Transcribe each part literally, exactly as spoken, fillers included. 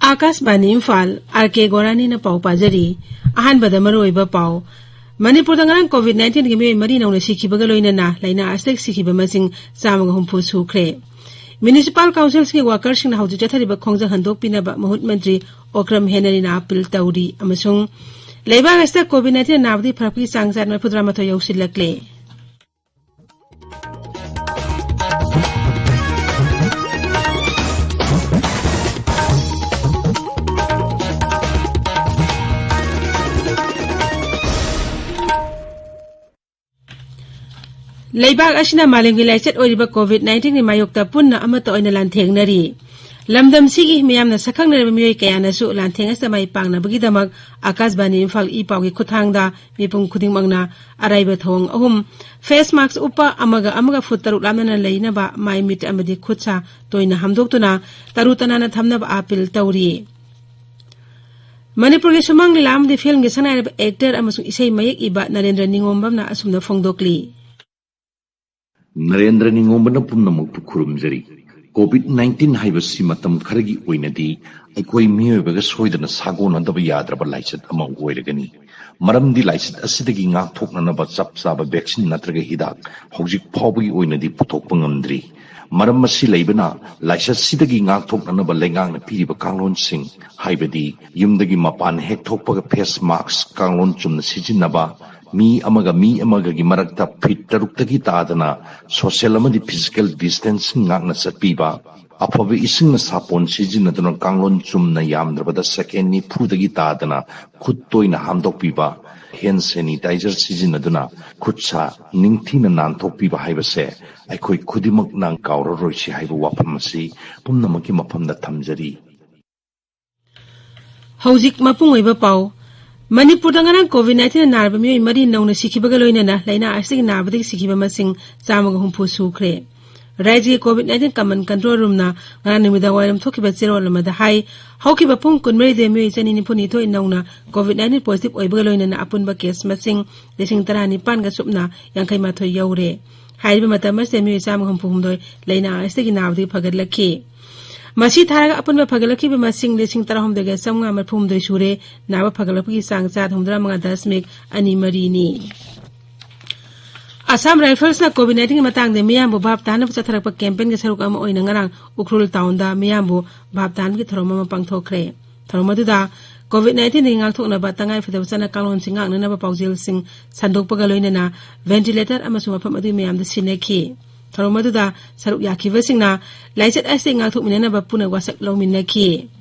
ꯑꯥꯀꯥꯁꯕꯥꯅꯤ Imphal, R ꯀꯦ ꯒꯣꯔꯥꯅꯤꯅ ꯄꯥꯎ ꯄꯥꯖꯔꯤ꯫ ꯑꯍꯥꯟꯕꯗ ꯃꯔꯨꯑꯣꯏꯕ ꯄꯥꯎ꯫ ꯃꯅꯤꯄꯨꯔꯗ ꯉꯔꯥꯡ COVID nineteenꯒꯤ ꯃꯤꯑꯣꯏ ꯃꯔꯤ ꯅꯧꯅ ꯁꯤꯈꯤꯕꯒ ꯂꯣꯏꯅꯅ ꯂꯥꯏꯅꯥ ꯑꯁꯤꯗꯒꯤ ꯁꯤꯈꯤꯕ ꯃꯁꯤꯡ ꯆꯥꯝꯃꯒ ꯍꯨꯝꯐꯨ ꯁꯨꯈ꯭ꯔꯦ꯫ Municipal Councilꯁꯤꯡꯒꯤ workerꯁꯤꯡꯅ ꯍꯧꯖꯤꯛ ꯆꯠꯊꯔꯤꯕ ꯈꯣꯡꯖꯪ ꯍꯟꯗꯣꯛꯄꯤꯅꯕ ꯃꯍꯨꯠ ꯃꯟꯇ꯭ꯔꯤ ꯑꯣꯀ꯭ꯔꯝ ꯍꯦꯅꯔꯤꯅ appeal ꯇꯧꯔꯤ꯫ ꯑꯃꯁꯨꯡ ꯂꯩꯕꯥꯛ ꯑꯁꯤꯗ COVID nineteen ꯅꯥꯕꯗꯒꯤ ꯐꯔꯛꯄꯒꯤ ꯆꯥꯡ ꯆꯥꯗ ꯃꯔꯤꯐꯨꯇꯔꯥꯃꯥꯊꯣꯏ ꯌꯧꯁꯤꯜꯂꯛꯂꯦ꯫ ꯂꯩꯕꯥꯛ ꯑꯁꯤꯅ ꯃꯥꯂꯦꯝꯒꯤ ꯂꯥꯏꯆꯠ ꯑꯣꯏꯔꯤꯕ COVID nineteenꯒꯤ ꯃꯥꯌꯣꯛꯇ ꯄꯨꯟꯅ ꯑꯃꯠꯇ ꯑꯣꯏꯅ ꯂꯥꯟꯊꯦꯡꯅꯔꯤ꯫ ꯂꯝꯗꯝꯁꯤꯒꯤ ꯃꯤꯌꯥꯝꯅ ꯁꯛꯈꯪꯅꯔꯕ ꯃꯤꯑꯣꯏ ꯀꯌꯥꯅꯁꯨ ꯂꯥꯟꯊꯦꯡ ꯑꯁꯤꯗ ꯃꯥꯏ ꯄꯥꯛꯅꯕꯒꯤꯗꯃꯛ ꯑꯥꯀꯥꯁꯕꯥꯅꯤ ꯏꯝꯐꯥꯜ ꯏ ꯄꯥꯎꯒꯤ ꯈꯨꯠꯊꯥꯡꯗ ꯃꯤꯄꯨꯝ ꯈꯨꯗꯤꯡꯃꯛꯅ ꯑꯔꯥꯏꯕ ꯊꯧꯑꯣꯡ ꯑꯍꯨꯝ, face mask ꯎꯞꯄ, ꯑꯃꯒ ꯑꯃꯒ ꯐꯨꯠ ꯇꯔꯨꯛ ꯂꯥꯞꯅꯅ ꯂꯩꯅꯕ, ꯃꯥꯏ ꯃꯤꯠ ꯑꯃꯗꯤ ꯈꯨꯠ ꯁꯥ ꯇꯣꯏꯅ ꯍꯥꯝꯗꯣꯛꯇꯨꯅ ꯇꯔꯨ ꯇꯅꯥꯟꯅ ꯊꯝꯅꯕ appeal ꯇꯧꯔꯤ꯫ ꯃꯅꯤꯄꯨꯔꯒꯤ ꯁꯨꯃꯥꯡ ꯂꯤꯂꯥ ꯑꯃꯗꯤ ꯐꯤꯜꯝꯒꯤ ꯁꯛꯅꯥꯏꯔꯕ actor ꯑꯃꯁꯨꯡ ꯏꯁꯩ ꯃꯌꯦꯛ ꯏꯕ ꯅꯔꯦꯟꯗ꯭ꯔ ꯅꯤꯉꯣꯝꯕꯝꯅ ꯑꯁꯨꯝꯅ ꯐꯣꯡꯗꯣꯛꯂꯤ꯫ ꯅꯔꯦꯟꯗ꯭ꯔ ꯅꯤꯉꯣꯝꯕꯅ ꯄꯨꯝꯅꯃꯛꯄꯨ ꯈꯨꯔꯨꯝꯖꯔꯤ꯫ COVID nineteen ꯍꯥꯏꯕꯁꯤ ꯃꯇꯝ ꯈꯔꯒꯤ ꯑꯣꯏꯅꯗꯤ ꯑꯩꯈꯣꯏ ꯃꯤꯑꯣꯏꯕꯒ ꯁꯣꯏꯗꯅ ꯁꯥꯒꯣꯟꯅꯗꯕ ꯌꯥꯗ꯭ꯔꯕ ꯂꯥꯏꯆꯠ ꯑꯃ ꯑꯣꯏꯔꯒꯅꯤ꯫ ꯃꯔꯝꯗꯤ ꯂꯥꯏꯆꯠ ꯑꯁꯤꯗꯒꯤ ꯉꯥꯛꯊꯣꯛꯅꯅꯕ ꯆꯞ ꯆꯥꯕ vaccine ꯅꯠꯇ꯭ꯔꯒ ꯍꯤꯗꯥꯛ ꯍꯧꯖꯤꯛ ꯐꯥꯎꯕꯒꯤ ꯑꯣꯏꯅꯗꯤ ꯄꯨꯊꯣꯛꯄ ꯉꯝꯗ꯭ꯔꯤ꯫ ꯃꯔꯝ ꯑꯁꯤ ꯂꯩꯕꯅ ꯂꯥꯏꯆꯠꯁꯤꯗꯒꯤ ꯉꯥꯛꯊꯣꯛꯅꯅꯕ ꯂꯩꯉꯥꯛꯅ ꯄꯤꯔꯤꯕ ꯀꯥꯡꯂꯣꯟꯁꯤꯡ, ꯍꯥꯏꯕꯗꯤ ꯌꯨꯝꯗꯒꯤ ꯃꯄꯥꯟ ꯍꯦꯛ ꯊꯣꯛꯄꯒ face mask ꯀꯥꯡꯂꯣꯟ ꯆꯨꯝꯅ ꯁꯤꯖꯤꯟꯅꯕ, ꯃꯤ ꯑꯃꯒ ꯃꯤ ꯑꯃꯒꯒꯤ ꯃꯔꯛꯇ feet ꯇꯔꯨꯛꯇꯒꯤ ꯇꯥꯗꯅ social ꯑꯃꯗꯤ physical distancing ꯉꯥꯛꯅ ꯆꯠꯄꯤꯕ, ꯑꯐꯕ ꯏꯁꯤꯡꯅ ꯁꯥꯄꯣꯟ ꯁꯤꯖꯤꯟꯅꯗꯨꯅ ꯀꯥꯡꯂꯣꯟ ꯆꯨꯝꯅ ꯌꯥꯝꯗ꯭ꯔꯕꯗ second ꯅꯤꯐꯨꯗꯒꯤ ꯇꯥꯗꯅ ꯈꯨꯠ ꯇꯣꯏꯅ ꯍꯥꯝꯗꯣꯛꯄꯤꯕ, hand sanitizer ꯁꯤꯖꯤꯟꯅꯗꯨꯅ ꯈꯨꯠ ꯁꯥ ꯅꯤꯡꯊꯤꯅ ꯅꯥꯟꯊꯣꯛꯄꯤꯕ ꯍꯥꯏꯕꯁꯦ ꯑꯩꯈꯣꯏ ꯈꯨꯗꯤꯡꯃꯛꯅ ꯀꯥꯎꯔꯔꯣꯏꯁꯤ ꯍꯥꯏꯕ ꯋꯥꯐꯝ ꯑꯁꯤ ꯄꯨꯝꯅꯃꯛꯀꯤ ꯃꯐꯝꯗ ꯊꯝꯖꯔꯤ꯫ ꯍꯧꯖꯤꯛ ꯃꯄꯨꯡ ꯑꯣꯏꯕ ꯄꯥꯎ꯫ ꯃꯅꯤꯄꯨꯔꯗ ꯉꯔꯥꯡ COVID nineteen ꯅꯥꯔꯕ ꯃꯤꯑꯣꯏ ꯃꯔꯤ ꯅꯧꯅ ꯁꯤꯈꯤꯕꯒ ꯂꯣꯏꯅꯅ ꯂꯥꯏꯅꯥ ꯑꯁꯤꯒꯤ ꯅꯥꯕꯗꯒꯤ ꯁꯤꯈꯤꯕ ꯃꯁꯤꯡ ꯆꯥꯝꯃꯒ ꯍꯨꯝꯐꯨ ꯁꯨꯈ꯭ꯔꯦ꯫ ꯔꯥꯖ꯭ꯌꯒꯤ COVID nineteen Command Control Roomꯅ ꯉꯔꯥꯡ ꯅꯨꯃꯤꯗꯥꯡ ꯋꯥꯏꯔꯝ ꯊꯣꯛꯈꯤꯕ ꯆꯦꯔꯣꯜ ꯑꯃꯗ ꯍꯥꯏ, ꯍꯧꯈꯤꯕ ꯄꯨꯡ ꯀꯨꯟꯃꯔꯤꯗ ꯃꯤꯑꯣꯏ ꯆꯅꯤ ꯅꯤꯐꯨ ꯅꯤꯊꯣꯏ ꯅꯧꯅ COVID nineteen positive ꯑꯣꯏꯕꯒ ꯂꯣꯏꯅꯅ ꯑꯄꯨꯟꯕ case ꯃꯁꯤꯡ ꯂꯤꯁꯤꯡ ꯇꯔꯥꯅꯤꯄꯥꯟꯒ ꯁꯨꯞꯅ ꯌꯥꯡꯈꯩ ꯃꯥꯊꯣꯏ ꯌꯧꯔꯦ꯫ ꯍꯥꯏꯔꯤꯕ ꯃꯇꯝ ꯑꯁꯤꯗ ꯃꯤꯑꯣꯏ ꯆꯥꯝꯃꯒ ꯍꯨꯝꯐꯨ ꯍꯨꯝꯗꯣꯏ ꯂꯥꯏꯅꯥ ꯑꯁꯤꯗꯒꯤ ꯅꯥꯕꯗꯒꯤ ꯐꯒꯠꯂꯛꯈꯤ꯫ ꯃꯁꯤ ꯊꯥꯔꯒ ꯑꯄꯨꯟꯕ ꯐꯒꯠꯂꯛꯈꯤꯕ ꯃꯁꯤꯡ ꯂꯤꯁꯤꯡ ꯇꯔꯥꯍꯨꯝꯗꯣꯏꯒ ꯆꯥꯝꯃꯉꯥ ꯃꯔꯤꯐꯨꯍꯨꯝꯗꯣꯏ ꯁꯨꯔꯦ꯫ ꯅꯥꯕ ꯐꯒꯠꯂꯛꯄꯒꯤ ꯆꯥꯡ ꯆꯥꯗ ꯍꯨꯝꯗ꯭ꯔꯥ ꯃꯉꯥ ꯗꯁꯃꯤꯛ ꯑꯅꯤ ꯃꯔꯤꯅꯤ꯫ ꯑꯁꯥꯝ ꯔꯥꯏꯐꯜꯁꯅ COVID nineteen ꯒꯤ ꯃꯇꯥꯡꯗ ꯃꯤꯌꯥꯝꯕꯨ ꯚꯥꯞ ꯇꯥꯍꯟꯅꯕ ꯆꯠꯊꯔꯛꯄ campaign ꯒꯤ ꯁꯔꯨꯛ ꯑꯃ ꯑꯣꯏꯅ ꯉꯔꯥꯡ ꯎꯈ꯭ꯔꯨꯜ ꯇꯥꯎꯟꯗ ꯃꯤꯌꯥꯝꯕꯨ ꯚꯥꯞ ꯇꯥꯍꯟꯕꯒꯤ ꯊꯧꯔꯝ ꯑꯃ ꯄꯥꯡꯊꯣꯛꯈ꯭ꯔꯦ꯫ ꯊꯧꯔꯝ ꯑꯗꯨꯗ COVID nineteen ꯗꯒꯤ ꯉꯥꯛꯊꯣꯛꯅꯕ ꯇꯉꯥꯏꯐꯗꯕ ꯆꯠꯅ ꯀꯥꯡꯂꯣꯟꯁꯤꯡ ꯉꯥꯛꯅꯅꯕ ꯄꯥꯎꯖꯦꯜꯁꯤꯡ ꯁꯟꯗꯣꯛꯄꯒ ꯂꯣꯏꯅꯅ ventilator ꯑꯃꯁꯨ ꯃꯐꯝ ꯑꯗꯨꯒꯤ ꯃꯌꯥꯝꯗ ꯁꯤꯟꯅꯈꯤ꯫ ꯊꯧꯔꯝ ꯑꯗꯨꯗ ꯁꯔꯨꯛ ꯌꯥꯈꯤꯕꯁꯤꯡꯅ ꯂꯥꯏꯆꯠ ꯑꯁꯤꯗꯒꯤ ꯉꯥꯛꯊꯣꯛꯃꯤꯟꯅꯅꯕ ꯄꯨꯟꯅ ꯋꯥꯁꯛ ꯂꯧꯃꯤꯟꯅꯈꯤ꯫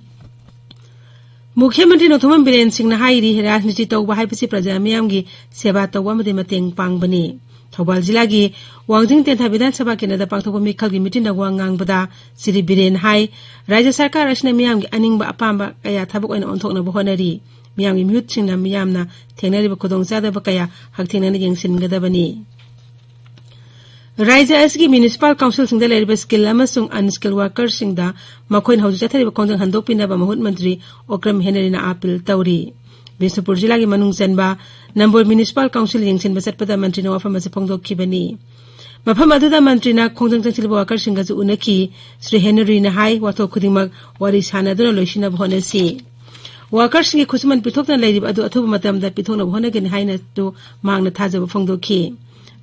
ꯃꯨꯈ꯭ꯌ ꯃꯟꯇ꯭ꯔꯤ ꯅꯣꯡꯊꯣꯝꯕꯝ ꯕꯤꯔꯦꯟ ꯁꯤꯡꯅ ꯍꯥꯏꯔꯤ, ꯔꯥꯖꯅꯤꯇꯤ ꯇꯧꯕ ꯍꯥꯏꯕꯁꯤ ꯄ꯭ꯔꯖꯥ ꯃꯤꯌꯥꯝꯒꯤ ꯁꯦꯕꯥ ꯇꯧꯕ ꯑꯃꯗꯤ ꯃꯇꯦꯡ ꯄꯥꯡꯕꯅꯤ꯫ ꯊꯧꯕꯥꯜ ꯖꯤꯂꯥꯒꯤ ꯋꯥꯡꯖꯤꯡ ꯇꯦꯟꯊꯥ ꯕꯤꯙꯥꯟ ꯁꯚꯥ ꯀꯦꯟꯗ꯭ꯔꯗ ꯄꯥꯡꯊꯣꯛꯄ ꯃꯤꯈꯜꯒꯤ ꯃꯤꯇꯤꯟꯗ ꯋꯥ ꯉꯥꯡꯕꯗ ꯁ꯭ꯔꯤ ꯕꯤꯔꯦꯟ ꯍꯥꯏ, ꯔꯥꯖ꯭ꯌ ꯁꯔꯀꯥꯔ ꯑꯁꯤꯅ ꯃꯤꯌꯥꯝꯒꯤ ꯑꯅꯤꯡꯕ ꯑꯄꯥꯝꯕ ꯀꯌꯥ ꯊꯕꯛ ꯑꯣꯏꯅ ꯑꯣꯟꯊꯣꯛꯅꯕ ꯍꯣꯠꯅꯔꯤ꯫ ꯃꯤꯌꯥꯝꯒꯤ ꯃꯤꯍꯨꯠꯁꯤꯡꯅ ꯃꯤꯌꯥꯝꯅ ꯊꯦꯡꯅꯔꯤꯕ ꯈꯨꯗꯣꯡꯆꯥꯗꯕ ꯀꯌꯥ ꯍꯛꯊꯦꯡꯅꯅ ꯌꯦꯡꯁꯤꯟꯒꯗꯕꯅꯤ꯫ ꯔꯥꯖ꯭ꯌ ꯑꯁꯤꯒꯤ municipal council ꯁꯤꯡꯗ ꯂꯩꯔꯤꯕ skilled ꯑꯃꯁꯨꯡ unskilled worker ꯁꯤꯡꯗ ꯃꯈꯣꯏꯅ ꯍꯧꯖꯤꯛ ꯆꯠꯊꯔꯤꯕ ꯈꯣꯡꯖꯪ ꯍꯟꯗꯣꯛꯄꯤꯅꯕ ꯃꯍꯨꯠ ꯃꯟꯇ꯭ꯔꯤ ꯑꯣꯀ꯭ꯔꯝ ꯍꯦꯅꯔꯤꯅ appeal ꯇꯧꯔꯤ꯫ ꯕꯤꯁꯅꯨꯄꯨꯔ ꯖꯤꯂꯥꯒꯤ ꯃꯅꯨꯡ ꯆꯟꯕ ꯅꯝꯕꯣꯜ municipal council ꯌꯦꯡꯁꯤꯟꯕ ꯆꯠꯄꯗ ꯃꯟꯇ꯭ꯔꯤꯅ ꯋꯥꯐꯝ ꯑꯁꯤ ꯐꯣꯡꯗꯣꯛꯈꯤꯕꯅꯤ꯫ ꯃꯐꯝ ꯑꯗꯨꯗ ꯃꯟꯇ꯭ꯔꯤꯅ ꯈꯣꯡꯖꯪ ꯆꯪꯁꯤꯜꯂꯤꯕ worker ꯁꯤꯡꯒꯁꯨ ꯎꯅꯈꯤ꯫ ꯁ꯭ꯔꯤ ꯍꯦꯅꯔꯤꯅ ꯍꯥꯏ, ꯋꯥꯊꯣꯛ ꯈꯨꯗꯤꯡꯃꯛ ꯋꯥꯔꯤ ꯁꯥꯟꯅꯗꯨꯅ ꯂꯣꯏꯁꯤꯟꯅꯕ ꯍꯣꯠꯅꯁꯤ꯫ Worker ꯁꯤꯡꯒꯤ ꯈꯨꯠꯁꯨꯃꯟ ꯄꯤꯊꯣꯛꯇꯅ ꯂꯩꯔꯤꯕ ꯑꯗꯨ ꯑꯊꯨꯕ ꯃꯇꯝꯗ ꯄꯤꯊꯣꯛꯅꯕ ꯍꯣꯠꯅꯒꯅꯤ ꯍꯥꯏꯅꯁꯨ ꯃꯍꯥꯛꯅ ꯊꯥꯖꯕ ꯐꯣꯡꯗꯣꯛꯈꯤ꯫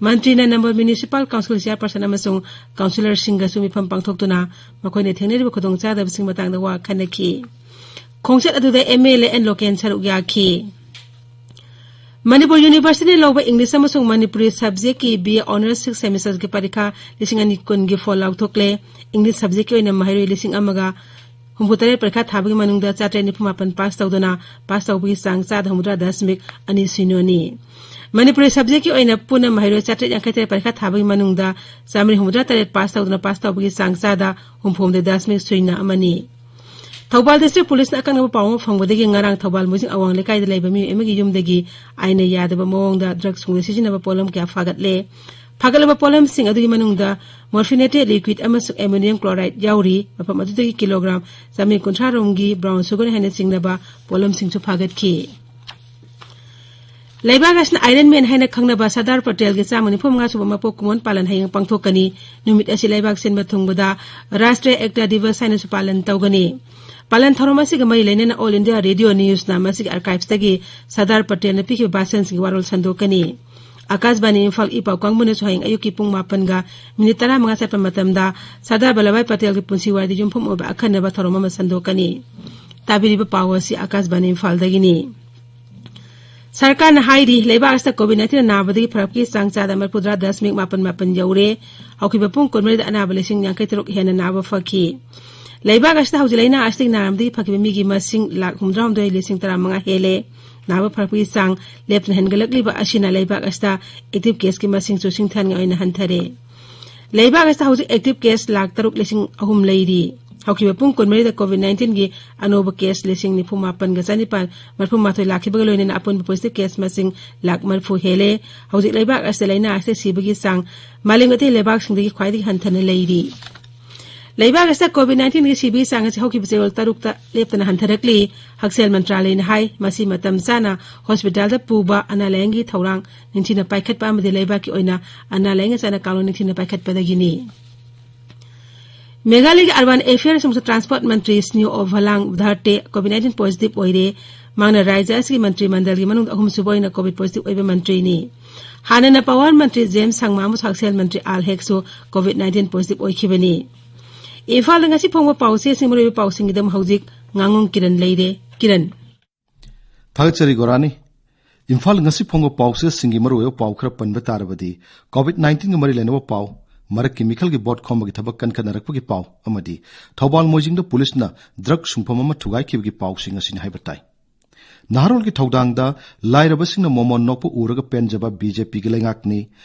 ꯃꯟꯇ꯭ꯔꯤꯅ ꯅꯝꯕꯣꯜ municipal council chairperson ꯑꯃꯁꯨꯡ councillor ꯁꯤꯡꯒꯁꯨ ꯃꯤꯐꯝ ꯄꯥꯡꯊꯣꯛꯇꯨꯅ ꯃꯈꯣꯏꯅ ꯊꯦꯡꯅꯔꯤꯕ ꯈꯨꯗꯣꯡꯆꯥꯗꯕꯁꯤꯡ ꯃꯇꯥꯡꯗ ꯋꯥ ꯈꯟꯅꯈꯤ꯫ ꯈꯣꯡꯆꯠ ꯑꯗꯨꯗ MLA and local ꯁꯔꯨꯛ ꯌꯥꯈꯤ꯫ ꯃꯅꯤꯄꯨꯔ University ꯅ ꯂꯧꯕ English ꯑꯃꯁꯨꯡ ꯃꯅꯤꯄꯨꯔꯤ subject ꯀꯤ BA Honours sixth semester ꯒꯤ ꯄꯔꯤꯈꯥ ꯂꯤꯁꯤꯡ ꯑꯅꯤ ꯀꯨꯟꯒꯤ ꯐꯣꯜ ꯂꯥꯎꯊꯣꯛꯂꯦ꯫ English subject ꯀꯤ ꯑꯣꯏꯅ ꯃꯍꯩꯔꯣꯏ ꯂꯤꯁꯤꯡ ꯑꯃꯒ ꯍꯨꯝꯐꯨꯇꯔꯦꯠ ꯄꯔꯤꯈꯥ ꯊꯥꯕꯒꯤ ꯃꯅꯨꯡꯗ ꯆꯥꯇ꯭ꯔꯦꯠ ꯅꯤꯐꯨ ꯃꯥꯄꯟ ꯄꯥꯁ ꯇꯧꯗꯨꯅ ꯄꯥꯁ ꯇꯧꯕꯒꯤ ꯆꯥꯡ ꯆꯥꯗ ꯍꯨꯝꯐꯨꯇꯔꯥ ꯗꯁꯃꯤꯛ ꯑꯅꯤ ꯁꯤꯅꯣꯅꯤ꯫ ꯃꯅꯤꯄꯨꯔꯤ subject ꯀꯤ ꯑꯣꯏꯅ ꯄꯨꯟꯅ ꯃꯍꯩꯔꯣꯏ ꯆꯥꯇ꯭ꯔꯦꯠ ꯌꯥꯡꯈꯩ ꯇꯔꯦꯠ ꯄꯔꯤꯈꯥ ꯊꯥꯕꯒꯤ ꯃꯅꯨꯡꯗ ꯆꯥꯃꯔꯤ ꯍꯨꯝꯐꯨꯇꯔꯥ ꯇꯔꯦꯠ ꯄꯥꯁ ꯇꯧꯗꯨꯅ ꯄꯥꯁ ꯇꯧꯕꯒꯤ ꯆꯥꯡ ꯆꯥꯗ ꯍꯨꯝꯐꯨ ꯍꯨꯝꯗꯣꯏ ꯗꯁꯃꯤꯛ ꯁꯤꯅꯣ ꯑꯃꯅꯤ꯫ ꯊꯧꯕꯥꯜ district police ꯅ ꯑꯀꯛꯅꯕ ꯄꯥꯎ ꯑꯃ ꯐꯪꯕꯗꯒꯤ ꯉꯔꯥꯡ ꯊꯧꯕꯥꯜ ꯃꯣꯏꯖꯤꯡ ꯑꯋꯥꯡ ꯂꯩꯀꯥꯏꯗ ꯂꯩꯕ ꯃꯤꯑꯣꯏ ꯑꯃꯒꯤ ꯌꯨꯝꯗꯒꯤ ꯑꯥꯏꯟꯅ ꯌꯥꯗꯕ ꯃꯑꯣꯡꯗ drugs ꯁꯨꯡꯅ ꯁꯤꯖꯤꯟꯅꯕ ꯄꯣꯠꯂꯝ ꯀꯌꯥ ꯐꯥꯒꯠꯂꯦ꯫ ꯐꯥꯒꯠꯂꯕ ꯄꯣꯠꯂꯝꯁꯤꯡ ꯑꯗꯨꯒꯤ ꯃꯅꯨꯡꯗ morphinated liquid ꯑꯃꯁꯨꯡ ammonium chloride ꯌꯥꯎꯔꯤ꯫ ꯃꯐꯝ ꯑꯗꯨꯗꯒꯤ ꯀꯤꯂꯣꯒ꯭ꯔꯥꯝ ꯆꯥꯃꯔꯤ ꯀꯨꯟꯊ꯭ꯔꯥ ꯔꯣꯝꯒꯤ brown sugar ꯍꯥꯏꯅ ꯆꯤꯡꯅꯕ ꯄꯣꯠꯂꯝꯁꯤꯡꯁꯨ ꯐꯥꯒꯠꯈꯤ꯫ ꯂꯩꯕꯥꯛ ꯑꯁꯤꯅ ꯑꯥꯏꯔꯟ ꯃꯦꯟ ꯍꯥꯏꯅ ꯈꯪꯅꯕ ꯁꯔꯗꯥꯔ ꯄꯇꯦꯜꯒꯤ ꯆꯥꯝꯃ ꯅꯤꯐꯨ ꯃꯉꯥ ꯁꯨꯕ ꯃꯄꯣꯛ ꯀꯨꯝꯑꯣꯟ ꯄꯥꯂꯟ ꯍꯌꯦꯡ ꯄꯥꯡꯊꯣꯛꯀꯅꯤ꯫ ꯅꯨꯃꯤꯠ ꯑꯁꯤ ꯂꯩꯕꯥꯛ ꯁꯤꯟꯕ ꯊꯨꯡꯕꯗ ꯔꯥꯁꯇ꯭ꯔꯤꯌꯥ ꯑꯦꯛꯇꯥ ꯗꯤꯕꯁ ꯍꯥꯏꯅꯁꯨ ꯄꯥꯂꯟ ꯇꯧꯒꯅꯤ꯫ ꯄꯥꯂꯟ ꯊꯧꯔꯝ ꯑꯁꯤꯒ ꯃꯔꯤ ꯂꯩꯅꯅ ꯑꯣꯜ ꯏꯟꯗꯤꯌꯥ ꯔꯦꯗꯤꯑꯣ ꯅ꯭ꯌꯨꯁꯅ ꯃꯁꯤꯒꯤ ꯑꯥꯔꯀꯥꯏꯚꯁꯇꯒꯤ ꯁꯔꯗꯥꯔ ꯄꯇꯦꯜꯅ ꯄꯤꯈꯤꯕ ꯚꯥꯁꯟꯁꯤꯡꯒꯤ ꯋꯥꯔꯣꯜ ꯁꯟꯗꯣꯛꯀꯅꯤ꯫ ꯑꯀꯥꯁꯕꯥꯅꯤ ꯏꯝꯐꯥꯜ ꯏ ꯄꯥꯎ ꯀꯥꯡꯕꯨꯅꯁꯨ ꯍꯌꯦꯡ ꯑꯌꯨꯛꯀꯤ ꯄꯨꯡ ꯃꯥꯄꯟꯒ ꯃꯤꯅꯤꯠ ꯇꯔꯥꯃꯉꯥ ꯆꯠꯄ ꯃꯇꯝꯗ ꯁꯔꯗꯥꯔ ꯚꯜꯂꯚꯚꯥꯏ ꯄꯇꯦꯜꯒꯤ ꯄꯨꯟꯁꯤ ꯋꯥꯔꯤꯗ ꯌꯨꯝꯐꯝ ꯑꯣꯏꯕ ꯑꯈꯟꯅꯕ ꯊꯧꯔꯝ ꯑꯃ ꯁꯟꯗꯣꯛꯀꯅꯤ꯫ ꯇꯥꯕꯤꯔꯤꯕ ꯄꯥꯎ ꯑꯁꯤ ꯑꯀꯥꯁꯕꯥꯅꯤ ꯏꯝꯐꯥꯜꯗꯒꯤꯅꯤ꯫ ꯁꯔꯀꯥꯔꯅ ꯍꯥꯏꯔꯤ, ꯂꯩꯕꯥꯛ ꯑꯁꯤꯗ ꯀꯣꯚꯤꯗ ꯅꯥꯏꯟꯇꯤꯟ ꯅꯥꯕꯗꯒꯤ ꯐꯔꯛꯄꯒꯤ ꯆꯥꯡ ꯆꯥꯗ ꯃꯔꯤꯐꯨꯇꯔꯥ ꯗꯁꯃꯤꯛ ꯃꯥꯄꯟ ꯃꯥꯄꯟ ꯌꯧꯔꯦ꯫ ꯍꯧꯈꯤꯕ ꯄꯨꯡ ꯀꯨꯟꯃꯔꯤꯗ ꯑꯅꯥꯕ ꯂꯤꯁꯤꯡ ꯌꯥꯡꯈꯩ ꯇꯔꯨꯛ ꯍꯦꯟꯅ ꯅꯥꯕ ꯐꯈꯤ꯫ ꯂꯩꯕꯥꯛ ꯑꯁꯤꯗ ꯍꯧꯖꯤꯛ ꯂꯥꯏꯅꯥ ꯑꯁꯤꯗꯒꯤ ꯅꯥꯔꯝꯕꯗꯒꯤ ꯐꯈꯤꯕ ꯃꯤꯒꯤ ꯃꯁꯤꯡ ꯂꯥꯈ ꯍꯨꯝꯐꯨꯇꯔꯥꯍꯨꯝꯗꯣꯏ ꯂꯤꯁꯤꯡ ꯇꯔꯥꯃꯉꯥ ꯍꯦꯜꯂꯦ꯫ ꯅꯥꯕ ꯐꯔꯛꯄꯒꯤ ꯆꯥꯡ ꯂꯦꯞꯇꯅ ꯍꯦꯟꯒꯠꯂꯛꯂꯤꯕ ꯑꯁꯤꯅ ꯂꯩꯕꯥꯛ ꯑꯁꯤꯗ ꯑꯦꯛꯇꯤꯚ ꯀꯦꯁꯀꯤ ꯃꯁꯤꯡꯁꯨ ꯁꯤꯡꯊꯥꯅꯤꯡꯉꯥꯏ ꯑꯣꯏꯅ ꯍꯟꯊꯔꯦ꯫ ꯂꯩꯕꯥꯛ ꯑꯁꯤꯗ ꯍꯧꯖꯤꯛ ꯑꯦꯛꯇꯤꯚ ꯀꯦꯁ ꯂꯥꯈ ꯇꯔꯨꯛ ꯂꯤꯁꯤꯡ ꯑꯍꯨꯝ ꯂꯩꯔꯤ꯫ ꯍꯧꯈꯤꯕ ꯄꯨꯡ ꯀꯨꯟꯃꯔꯤꯗ ꯀꯣꯚꯤꯗ ꯅꯥꯏꯟꯇꯤꯟꯒꯤ ꯑꯅꯧꯕ ꯀꯦꯁ ꯂꯤꯁꯤꯡ ꯅꯤꯐꯨ ꯃꯥꯄꯟꯒ ꯆꯅꯤꯄꯥꯟ ꯃꯔꯤꯐꯨ ꯃꯥꯊꯣꯏ ꯂꯥꯛꯈꯤꯕꯒ ꯂꯣꯏꯅꯅ ꯑꯄꯨꯟꯕ ꯄꯣꯖꯤꯇꯤꯚ ꯀꯦꯁ ꯃꯁꯤꯡ ꯂꯥꯈ ꯃꯔꯤꯐꯨ ꯍꯦꯜꯂꯦ꯫ ꯍꯧꯖꯤꯛ ꯂꯩꯕꯥꯛ ꯑꯁꯤꯗ ꯂꯥꯏꯅꯥ ꯑꯁꯤꯗ ꯁꯤꯕꯒꯤ ꯆꯥꯡ ꯃꯥꯂꯦꯝꯒꯤ ꯑꯇꯩ ꯂꯩꯕꯥꯛꯁꯤꯡꯗꯒꯤ ꯈ꯭ꯋꯥꯏꯗꯒꯤ ꯍꯟꯊꯅ ꯂꯩꯔꯤ꯫ ꯂꯩꯕꯥꯛ ꯑꯁꯤꯗ ꯀꯣꯚꯤꯗ ꯅꯥꯏꯟꯇꯤꯟꯒꯤ ꯁꯤꯕꯒꯤ ꯆꯥꯡ ꯑꯁꯤ ꯍꯧꯈꯤꯕ ꯆꯌꯣꯜ ꯇꯔꯨꯛꯇ ꯂꯦꯞꯇꯅ ꯍꯟꯊꯔꯛꯂꯤ꯫ ꯍꯛꯁꯦꯜ ꯃꯟꯇ꯭ꯔꯥꯂꯌꯅ ꯍꯥꯏ, ꯃꯁꯤ ꯃꯇꯝ ꯆꯥꯅ ꯍꯣꯁꯄꯤꯇꯥꯜꯗ ꯄꯨꯕ, ꯑꯅꯥ ꯂꯥꯏꯌꯦꯡꯒꯤ ꯊꯧꯔꯥꯡ ꯅꯤꯡꯊꯤꯅ ꯄꯥꯏꯈꯠꯄ ꯑꯃꯗꯤ ꯂꯩꯕꯥꯛꯀꯤ ꯑꯣꯏꯅ ꯑꯅꯥ ꯂꯥꯏꯌꯦꯡ ꯆꯥꯅ ꯀꯥꯡꯂꯣꯟ ꯅꯤꯡꯊꯤꯅ ꯄꯥꯏꯈꯠꯄꯗꯒꯤꯅꯤ꯫ ꯃꯦꯘꯥꯂꯌꯒꯤ ꯑꯔꯕꯥꯟ ꯑꯦꯐꯤꯌꯔꯁ ꯑꯃꯁꯨꯡ ꯇ꯭ꯔꯥꯟꯁꯄꯣꯔꯠ ꯃꯟꯇ꯭ꯔꯤ ꯁ꯭ꯅꯤꯌꯣ ꯑꯣꯚꯂꯥꯡ ꯙꯥꯔꯇꯦ ꯀꯣꯚꯤꯗ ꯅꯥꯏꯟꯇꯤꯟ ꯄꯣꯖꯤꯇꯤꯚ ꯑꯣꯏꯔꯦ꯫ ꯃꯍꯥꯛꯅ ꯔꯥꯖ꯭ꯌ ꯑꯁꯤꯒꯤ ꯃꯟꯇ꯭ꯔꯤ ꯃꯟꯗꯜꯒꯤ ꯃꯅꯨꯡꯗ ꯑꯍꯨꯝꯁꯨꯕ ꯑꯣꯏꯅ ꯀꯣꯚꯤꯗ ꯄꯣꯖꯤꯇꯤꯚ ꯑꯣꯏꯕ ꯃꯟꯇ꯭ꯔꯤꯅꯤ꯫ ꯍꯥꯟꯅꯅ ꯄꯋꯥꯔ ꯃꯟꯇ꯭ꯔꯤ ꯖꯦꯝꯁ ꯁꯪꯃꯥ ꯑꯃꯁꯨꯡ ꯍꯛꯁꯦꯜ ꯃꯟꯇ꯭ꯔꯤ ꯑꯥꯜ ꯍꯦꯛꯁꯨ ꯀꯣꯚꯤꯗ ꯅꯥꯏꯟꯇꯤꯟ ꯄꯣꯖꯤꯇꯤꯚ ꯑꯣꯏꯈꯤꯕꯅꯤ꯫ ꯏꯝꯐꯥꯜꯗ ꯉꯁꯤ ꯐꯣꯡꯕ ꯄꯥꯎꯆꯦꯁꯤꯡ, ꯃꯔꯨꯑꯣꯏꯕ ꯄꯥꯎꯁꯤꯡꯒꯤꯗꯃꯛ ꯍꯧꯖꯤꯛ ꯉꯥꯉꯣꯝ ꯀꯤꯔꯟ ꯂꯩꯔꯦ꯫ ꯀꯤꯔꯟ꯫ ꯊꯥꯒꯠꯆꯔꯤ ꯒꯣꯔꯥꯅꯤ꯫ ꯏꯝꯐꯥꯜ ꯉꯁꯤ ꯐꯣꯡꯕ ꯄꯥꯎꯆꯦꯁꯤꯡꯒꯤ ꯃꯔꯨꯑꯣꯏꯕ ꯄꯥꯎ ꯈꯔ ꯄꯟꯕ ꯇꯥꯔꯕꯗꯤ, ꯀꯣꯚꯤꯗ ꯅꯥꯏꯟꯇꯤꯟꯒ ꯃꯔꯤ ꯂꯩꯅꯕ ꯄꯥꯎ, ꯃꯔꯛꯀꯤ ꯃꯤꯈꯜꯒꯤ ꯚꯣꯠ ꯈꯣꯝꯕꯒꯤ ꯊꯕꯛ ꯀꯟꯈꯠꯅꯔꯛꯄꯒꯤ ꯄꯥꯎ ꯑꯃꯗꯤ ꯊꯧꯕꯥꯜ ꯃꯣꯏꯖꯤꯡꯗ ꯄꯨꯂꯤꯁꯅ ꯗ꯭ꯔꯒ ꯁꯨꯡꯐꯝ ꯑꯃ ꯊꯨꯒꯥꯏꯈꯤꯕꯒꯤ ꯄꯥꯎꯁꯤꯡ ꯑꯁꯤꯅꯤ ꯍꯥꯏꯕ ꯇꯥꯏ꯫ ꯅꯍꯥꯔꯣꯜꯒꯤ ꯊꯧꯗꯥꯡꯗ ꯂꯥꯏꯔꯕꯁꯤꯡꯅ ꯃꯣꯃꯣꯟ ꯅꯣꯛꯄ ꯎꯔꯒ ꯄꯦꯟꯖꯕ ꯕꯤ ꯖꯦ ꯄꯤꯒꯤ ꯂꯩꯉꯥꯛꯅꯤ,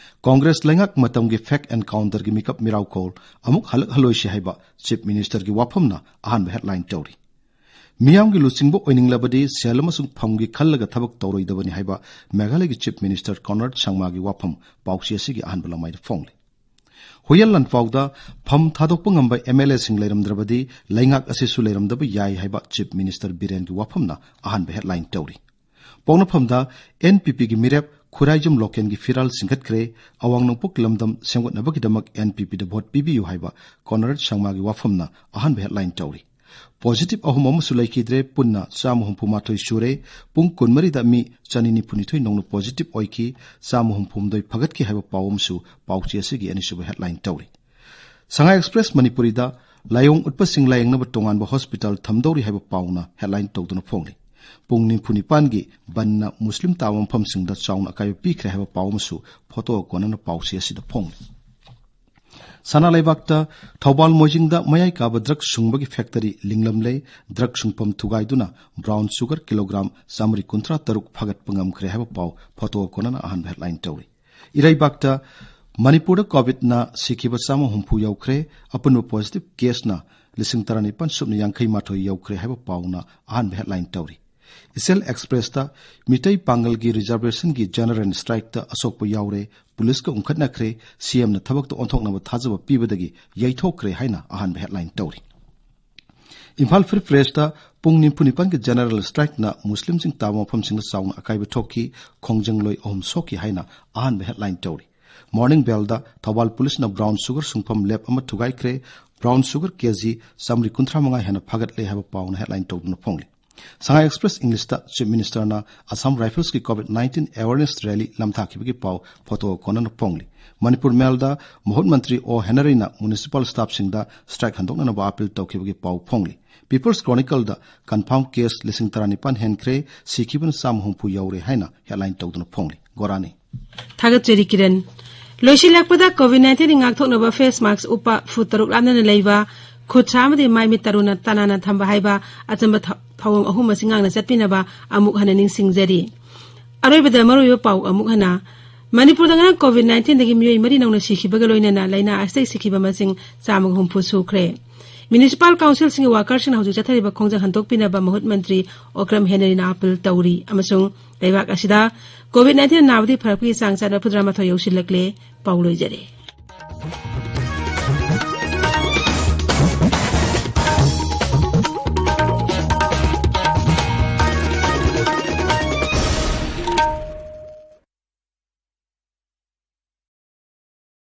ꯀꯣꯡꯒ꯭ꯔꯦꯁ ꯂꯩꯉꯥꯛ ꯃꯇꯝꯒꯤ ꯐꯦꯛ ꯑꯦꯟꯀꯥꯎꯟꯇꯔꯒꯤ ꯃꯤꯀꯞ ꯃꯤꯔꯥꯎꯈꯣꯜ ꯑꯃꯨꯛ ꯍꯜꯂꯛꯍꯜꯂꯣꯏꯁꯤ ꯍꯥꯏꯕ ꯆꯤꯐ ꯃꯤꯅꯤꯁꯇꯔꯒꯤ ꯋꯥꯐꯝꯅ ꯑꯍꯥꯟꯕ ꯍꯦꯗꯂꯥꯏꯟ ꯇꯧꯔꯤ꯫ ꯃꯤꯌꯥꯝꯒꯤ ꯂꯨꯆꯤꯡꯕ ꯑꯣꯏꯅꯤꯡꯂꯕꯗꯤ ꯁꯦꯜ ꯑꯃꯁꯨꯡ ꯐꯝꯒꯤ ꯈꯜꯂꯒ ꯊꯕꯛ ꯇꯧꯔꯣꯏꯗꯕꯅꯤ ꯍꯥꯏꯕ ꯃꯦꯘꯥꯂꯌꯒꯤ ꯆꯤꯐ ꯃꯤꯅꯤꯁꯇꯔ ꯀꯣꯅꯔꯗ ꯁꯪꯃꯥꯒꯤ ꯋꯥꯐꯝ ꯄꯥꯎꯆꯦ ꯑꯁꯤꯒꯤ ꯑꯍꯥꯟꯕ ꯂꯃꯥꯏꯗ ꯐꯣꯡꯂꯤ꯫ ꯍꯨꯏꯌꯦꯟ ꯂꯥꯟꯐꯥꯎꯗ ꯐꯝ ꯊꯥꯗꯣꯛꯄ ꯉꯝꯕ ꯑꯦꯝ ꯑꯦꯜ ꯑꯦꯁꯤꯡ ꯂꯩꯔꯝꯗ꯭ꯔꯕꯗꯤ ꯂꯩꯉꯥꯛ ꯑꯁꯤꯁꯨ ꯂꯩꯔꯝꯗꯕ ꯌꯥꯏ ꯍꯥꯏꯕ ꯆꯤꯐ ꯃꯤꯅꯤꯁꯇꯔ ꯕꯤꯔꯦꯟꯒꯤ ꯋꯥꯐꯝꯅ ꯑꯍꯥꯟꯕ ꯍꯦꯗꯂꯥꯏꯟ ꯇꯧꯔꯤ꯫ ꯄꯣꯛꯅꯐꯝꯗ ꯑꯦꯟ ꯄꯤ ꯄꯤꯒꯤ ꯃꯤꯔꯦꯞ ꯈꯨꯔꯥꯏꯖꯝ ꯂꯣꯀꯦꯟꯒꯤ ꯐꯤꯔꯥꯜ ꯆꯤꯡꯈꯠꯈ꯭ꯔꯦ꯫ ꯑꯋꯥꯡ ꯅꯣꯡꯄꯣꯛ ꯂꯝꯗꯝ ꯁꯦꯝꯒꯠꯅꯕꯒꯤꯗꯃꯛ ꯑꯦꯟ ꯄꯤ ꯄꯤꯗ ꯚꯣꯠ ꯄꯤꯕꯤꯌꯨ ꯍꯥꯏꯕ ꯀꯣꯅꯔꯦꯠ ꯁꯪꯃꯥꯒꯤ ꯋꯥꯐꯝꯅ ꯑꯍꯥꯟꯕ ꯍꯦꯗꯂꯥꯏꯟ ꯇꯧꯔꯤ꯫ ꯄꯣꯖꯤꯇꯤꯚ ꯑꯍꯨꯝ ꯑꯃꯁꯨ ꯂꯩꯈꯤꯗ꯭ꯔꯦ꯫ ꯄꯨꯟꯅ ꯆꯥꯝꯃ ꯍꯨꯝꯐꯨ ꯃꯥꯊꯣꯏ ꯁꯨꯔꯦ꯫ ꯄꯨꯡ ꯀꯨꯟꯃꯔꯤꯗ ꯃꯤ ꯆꯅꯤ ꯅꯤꯐꯨ ꯅꯤꯊꯣꯏ ꯅꯧꯅ ꯄꯣꯖꯤꯇꯤꯚ ꯑꯣꯏꯈꯤ꯫ ꯆꯥꯝꯃ ꯍꯨꯝꯐꯨ ꯍꯨꯝꯗꯣꯏ ꯐꯒꯠꯈꯤ ꯍꯥꯏꯕ ꯄꯥꯎ ꯑꯃꯁꯨ ꯄꯥꯎꯆꯦ ꯑꯁꯤꯒꯤ ꯑꯅꯤꯁꯨꯕ ꯍꯦꯗꯂꯥꯏꯟ ꯇꯧꯔꯤ꯫ ꯁꯉꯥꯏ ꯑꯦꯛꯁꯄ꯭ꯔꯦꯁ ꯃꯅꯤꯄꯨꯔꯤꯗ ꯂꯥꯏꯑꯣꯡ ꯎꯠꯄꯁꯤꯡ ꯂꯥꯌꯦꯡꯅꯕ ꯇꯣꯉꯥꯟꯕ ꯍꯣꯁꯄꯤꯇꯥꯜ ꯊꯝꯗꯧꯔꯤ ꯍꯥꯏꯕ ꯄꯥꯎꯅ ꯍꯦꯗꯂꯥꯏꯟ ꯇꯧꯗꯨꯅ ꯐꯣꯡꯂꯤ꯫ ꯄꯨꯡ ꯅꯤꯐꯨ ꯅꯤꯄꯥꯟꯒꯤ ꯕꯟꯅ ꯃꯨꯁꯂꯤꯝ ꯇꯥꯕ ꯃꯐꯝꯁꯤꯡꯗ ꯆꯥꯎꯅ ꯑꯀꯥꯏꯕ ꯄꯤꯈ꯭ꯔꯦ ꯍꯥꯏꯕ ꯄꯥꯎ ꯑꯃꯁꯨ ꯐꯣꯇꯣꯒ ꯀꯣꯟꯅꯅ ꯄꯥꯎꯆꯦ ꯑꯁꯤꯗ ꯐꯣꯡꯂꯤ꯫ ꯁꯅꯥ ꯂꯩꯕꯥꯛꯇ ꯊꯧꯕꯥꯜ ꯃꯣꯏꯖꯤꯡꯗ ꯃꯌꯥꯏ ꯀꯥꯕ ꯗ꯭ꯔꯒ ꯁꯨꯡꯕꯒꯤ ꯐꯦꯛꯇꯔꯤ ꯂꯤꯡꯂꯝꯂꯦ꯫ ꯗ꯭ꯔꯒ ꯁꯨꯡꯐꯝ ꯊꯨꯒꯥꯏꯗꯨꯅ ꯕ꯭ꯔꯥꯎꯟ ꯁꯨꯒꯔ ꯀꯤꯂꯣꯒ꯭ꯔꯥꯝ ꯆꯥꯃꯔꯤ ꯀꯨꯟꯊ꯭ꯔꯥ ꯇꯔꯨꯛ ꯐꯥꯒꯠꯄ ꯉꯝꯈ꯭ꯔꯦ ꯍꯥꯏꯕ ꯄꯥꯎ ꯐꯣꯇꯣꯒ ꯀꯣꯟꯅꯅ ꯑꯍꯥꯟꯕ ꯍꯦꯗꯂꯥꯏꯟ ꯇꯧꯔꯤ꯫ ꯏꯔꯩꯕꯥꯛꯇ ꯃꯅꯤꯄꯨꯔꯗ ꯀꯣꯚꯤꯗꯅ ꯁꯤꯈꯤꯕ ꯆꯥꯝꯃ ꯍꯨꯝꯐꯨ ꯌꯧꯈ꯭ꯔꯦ꯫ ꯑꯄꯨꯟꯕ ꯄꯣꯖꯤꯇꯤꯚ ꯀꯦꯁꯅ ꯂꯤꯁꯤꯡ ꯇꯔꯥꯅꯤꯄꯥꯟ ꯁꯨꯞꯅ ꯌꯥꯡꯈꯩ ꯃꯥꯊꯣꯏ ꯌꯧꯈ꯭ꯔꯦ ꯍꯥꯏꯕ ꯄꯥꯎꯅ ꯑꯍꯥꯟꯕ ꯍꯦꯗꯂꯥꯏꯟ ꯇꯧꯔꯤ꯫ ꯏꯆꯦꯜ ꯑꯦꯛꯁꯄ꯭ꯔꯦꯁꯇ ꯃꯤꯇꯩ ꯄꯥꯡꯒꯜꯒꯤ ꯔꯤꯖꯔꯕꯦꯁꯟꯒꯤ ꯖꯦꯅꯔꯦꯜ ꯁ꯭ꯇ꯭ꯔꯥꯏꯛꯇ ꯑꯁꯣꯛꯄ ꯌꯥꯎꯔꯦ, ꯄꯨꯂꯤꯁꯀ ꯎꯪꯈꯠꯅꯈ꯭ꯔꯦ, ꯁꯤ ꯑꯦꯝꯅ ꯊꯕꯛꯇ ꯑꯣꯟꯊꯣꯛꯅꯕ ꯊꯥꯖꯕ ꯄꯤꯕꯗꯒꯤ ꯌꯩꯊꯣꯛꯈ꯭ꯔꯦ ꯍꯥꯏꯅ ꯑꯍꯥꯟꯕ ꯍꯦꯗꯂꯥꯏꯟ ꯇꯧꯔꯤ꯫ ꯏꯝꯐꯥꯜ ꯐ꯭ꯔꯤ ꯄ꯭ꯔꯦꯁꯇ ꯄꯨꯡ ꯅꯤꯐꯨ ꯅꯤꯄꯥꯟꯒꯤ ꯖꯦꯅꯔꯦꯜ ꯁ꯭ꯇ꯭ꯔꯥꯏꯛꯅ ꯃꯨꯁꯂꯤꯝꯁꯤꯡ ꯇꯥꯕ ꯃꯐꯝꯁꯤꯡꯗ ꯆꯥꯎꯅ ꯑꯀꯥꯏꯕ ꯊꯣꯛꯈꯤ, ꯈꯣꯡꯖꯪꯂꯣꯏ ꯑꯍꯨꯝ ꯁꯣꯛꯈꯤ ꯍꯥꯏꯅ ꯑꯍꯥꯟꯕ ꯍꯦꯗꯂꯥꯏꯟ ꯇꯧꯔꯤ꯫ ꯃꯣꯔꯅꯤꯡ ꯕꯦꯜꯗ ꯊꯧꯕꯥꯜ ꯄꯨꯂꯤꯁꯅ ꯕ꯭ꯔꯥꯎꯟ ꯁꯨꯒꯔ ꯁꯨꯡꯐꯝ ꯂꯦꯞ ꯑꯃ ꯊꯨꯒꯥꯏꯈ꯭ꯔꯦ, ꯕ꯭ꯔꯥꯎꯟ ꯁꯨꯒꯔ ꯀꯦꯖꯤ ꯆꯥꯃꯔꯤ ꯀꯨꯟꯊ꯭ꯔꯥ ꯃꯉꯥ ꯍꯦꯟꯅ ꯐꯥꯒꯠꯂꯦ ꯍꯥꯏꯕ ꯄꯥꯎꯅ ꯍꯦꯗꯂꯥꯏꯟ ꯇꯧꯗꯨꯅ ꯐꯣꯡꯂꯤ꯫ ꯁꯉꯥꯏ ꯑꯦꯛꯁꯄ꯭ꯔꯦꯁ ꯏꯪꯂꯤꯁꯇ ꯆꯤꯐ ꯃꯤꯅꯤꯁꯇꯔꯅ ꯑꯁꯥꯝ ꯔꯥꯏꯐꯜꯁꯀꯤ ꯀꯣꯚꯤꯗ ꯅꯥꯏꯟꯇꯤꯟ ꯑꯦꯋꯥꯔꯅꯦꯁ ꯔꯦꯂꯤ ꯂꯝꯊꯥꯈꯤꯕꯒꯤ ꯄꯥꯎ ꯐꯣꯇꯣꯒ ꯀꯣꯟꯅꯅ ꯐꯣꯡꯂꯤ꯫ ꯃꯅꯤꯄꯨꯔ ꯃꯦꯜꯗ ꯃꯍꯨꯠ ꯃꯟꯇ꯭ꯔꯤ ꯑꯣ ꯍꯦꯅꯔꯤꯅ ꯃ꯭ꯌꯨꯅꯤꯁꯤꯄꯥꯜ ꯁ꯭ꯇꯥꯐꯁꯤꯡꯗ ꯁ꯭ꯇ꯭ꯔꯥꯏꯛ ꯍꯟꯗꯣꯛꯅꯅꯕ ꯑꯥꯄꯤꯜ ꯇꯧꯈꯤꯕꯒꯤ ꯄꯥꯎ ꯐꯣꯡꯂꯤ꯫ ꯄꯤꯄꯜꯁ ꯀ꯭ꯔꯣꯅꯤꯀꯜꯗ ꯀꯟꯐꯥꯔꯝ ꯀꯦꯁ ꯂꯤꯁꯤꯡ ꯇꯔꯥꯅꯤꯄꯥꯟ ꯍꯦꯟꯈ꯭ꯔꯦ, ꯁꯤꯈꯤꯕꯅ ꯆꯥꯝꯃ ꯍꯨꯝꯐꯨ ꯌꯧꯔꯦ ꯍꯥꯏꯅ ꯍꯦꯗꯂꯥꯏꯟ ꯇꯧꯗꯨꯅ ꯐꯣꯡꯂꯤ꯫ ꯒꯣꯔꯥꯅꯤ꯫ ꯊꯥꯒꯠꯆꯔꯤ ꯀꯤꯔꯟ꯫ ꯂꯣꯏꯁꯤꯜꯂꯛꯄꯗ ꯀꯣꯚꯤꯗ ꯅꯥꯏꯟꯇꯤꯟꯗꯒꯤ ꯉꯥꯛꯊꯣꯛꯅꯕ ꯐꯦꯁ ꯃꯥꯛꯁ ꯎꯞꯄ, ꯐꯨꯠ ꯇꯔꯨꯛ ꯂꯥꯞꯅꯅ ꯂꯩꯕ, ꯈꯨꯠ ꯁꯥ ꯑꯃꯗꯤ ꯃꯥꯏ ꯃꯤꯠ ꯇꯔꯨꯅ ꯇꯅꯥꯟꯅ ꯊꯝꯕ ꯍꯥꯏꯕ ꯑꯆꯝꯕ ꯊ-, ꯊꯧꯑꯣꯡ ꯑꯍꯨꯝ ꯑꯁꯤ ꯉꯥꯛꯅ ꯆꯠꯄꯤꯅꯕ ꯑꯃꯨꯛ ꯍꯟꯅ ꯅꯤꯡꯁꯤꯡꯖꯔꯤ꯫ ꯑꯔꯣꯏꯕꯗ ꯃꯔꯨꯑꯣꯏꯕ ꯄꯥꯎ ꯑꯃꯨꯛ ꯍꯟꯅ꯫ ꯃꯅꯤꯄꯨꯔꯗ ꯉꯔꯥꯡ ꯀꯣꯚꯤꯗ ꯅꯥꯏꯟꯇꯤꯟꯗꯒꯤ ꯃꯤꯑꯣꯏ ꯃꯔꯤ ꯅꯧꯅ ꯁꯤꯈꯤꯕꯒ ꯂꯣꯏꯅꯅ ꯂꯥꯏꯅꯥ ꯑꯁꯤꯗꯒꯤ ꯁꯤꯈꯤꯕ ꯃꯁꯤꯡ ꯆꯥꯝꯃꯒ ꯍꯨꯝꯐꯨ ꯁꯨꯈ꯭ꯔꯦ꯫ ꯃ꯭ꯌꯨꯅꯤꯁꯤꯄꯥꯜ ꯀꯥꯎꯟꯁꯤꯜꯁꯤꯡꯒꯤ ꯋꯥꯀꯔꯁꯤꯡꯅ ꯍꯧꯖꯤꯛ ꯆꯠꯊꯔꯤꯕ ꯈꯣꯡꯖꯪ ꯍꯟꯗꯣꯛꯄꯤꯅꯕ ꯃꯍꯨꯠ ꯃꯟꯇ꯭ꯔꯤ ꯑꯣꯀ꯭ꯔꯝ ꯍꯦꯅꯔꯤꯅ ꯑꯄꯤꯜ ꯇꯧꯔꯤ꯫ ꯑꯃꯁꯨꯡ ꯂꯩꯕꯥꯛ ꯑꯁꯤꯗ ꯀꯣꯚꯤꯗ ꯅꯥꯏꯟꯇꯤꯟ ꯅꯥꯕꯗꯤ ꯐꯔꯛꯄꯒꯤ ꯆꯥꯡ ꯆꯥꯗ ꯐꯨꯗ꯭ꯔꯥ ꯃꯥꯊꯣꯏ ꯌꯧꯁꯤꯜꯂꯛꯂꯦ꯫ ꯄꯥꯎ ꯂꯣꯏꯖꯔꯦ꯫